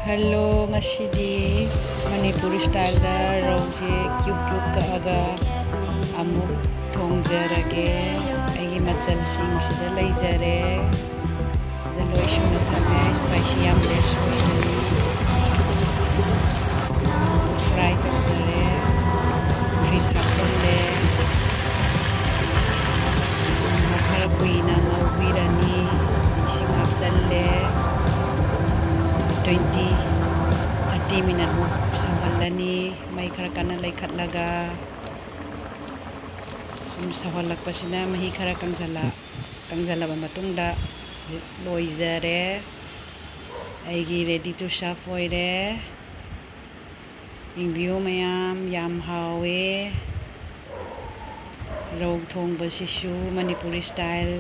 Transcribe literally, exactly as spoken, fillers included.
Hello, ꯉꯁꯤꯗꯤ Manipuri styled ꯔꯧꯁꯦ cube cube ꯀꯛꯑꯒ ꯑꯃꯨꯛ ꯊꯣꯡꯖꯔꯒꯦ꯫ ꯑꯩꯒꯤ ꯃꯆꯜꯁꯤꯡ ꯁꯤꯗ ꯂꯩꯖꯔꯦ꯫ ꯁꯤꯗ ꯂꯣꯏ ꯁꯨꯅ ꯊꯝꯃꯦ꯫ ꯁ꯭ꯄꯥꯏꯁꯤ ꯌꯥꯝ ꯂꯦꯁ ꯑꯣꯏꯕꯅꯤ꯫ ꯐ꯭ꯔꯥꯏ ꯇꯧꯖꯔꯦ꯫ ꯒ꯭ꯔꯤꯁ ꯍꯥꯞꯆꯜꯂꯦ꯫ ꯈꯔ ꯀꯨꯏꯅ ꯉꯧꯕꯤꯔꯅꯤ꯫ ꯏꯁꯤꯡ ꯍꯥꯞꯆꯜꯂꯦ꯫ Twenty, thirty ꯃꯤꯅꯠꯃꯨꯛ ꯁꯧꯍꯜꯂꯅꯤ꯫ ꯃꯩ ꯈꯔ ꯀꯟꯅ ꯂꯩꯈꯠꯂꯒ ꯁꯨꯝ ꯁꯧꯍꯜꯂꯛꯄꯁꯤꯅ ꯃꯍꯤ ꯈꯔ ꯀꯪꯁꯤꯜꯂ-, ꯀꯪꯁꯤꯜꯂꯕ ꯃꯇꯨꯡꯗ ꯂꯣꯏꯖꯔꯦ꯫ ꯑꯩꯒꯤ ready to serve ꯑꯣꯏꯔꯦ꯫ ꯌꯦꯡꯕꯤꯌꯨ ꯃꯌꯥꯝ, ꯌꯥꯝ ꯍꯥꯎꯋꯦ꯫ ꯔꯧ ꯊꯣꯡꯕꯁꯤꯁꯨ ꯃꯅꯤꯄꯨꯔꯤ ꯁ꯭ꯇꯥꯏꯜ꯫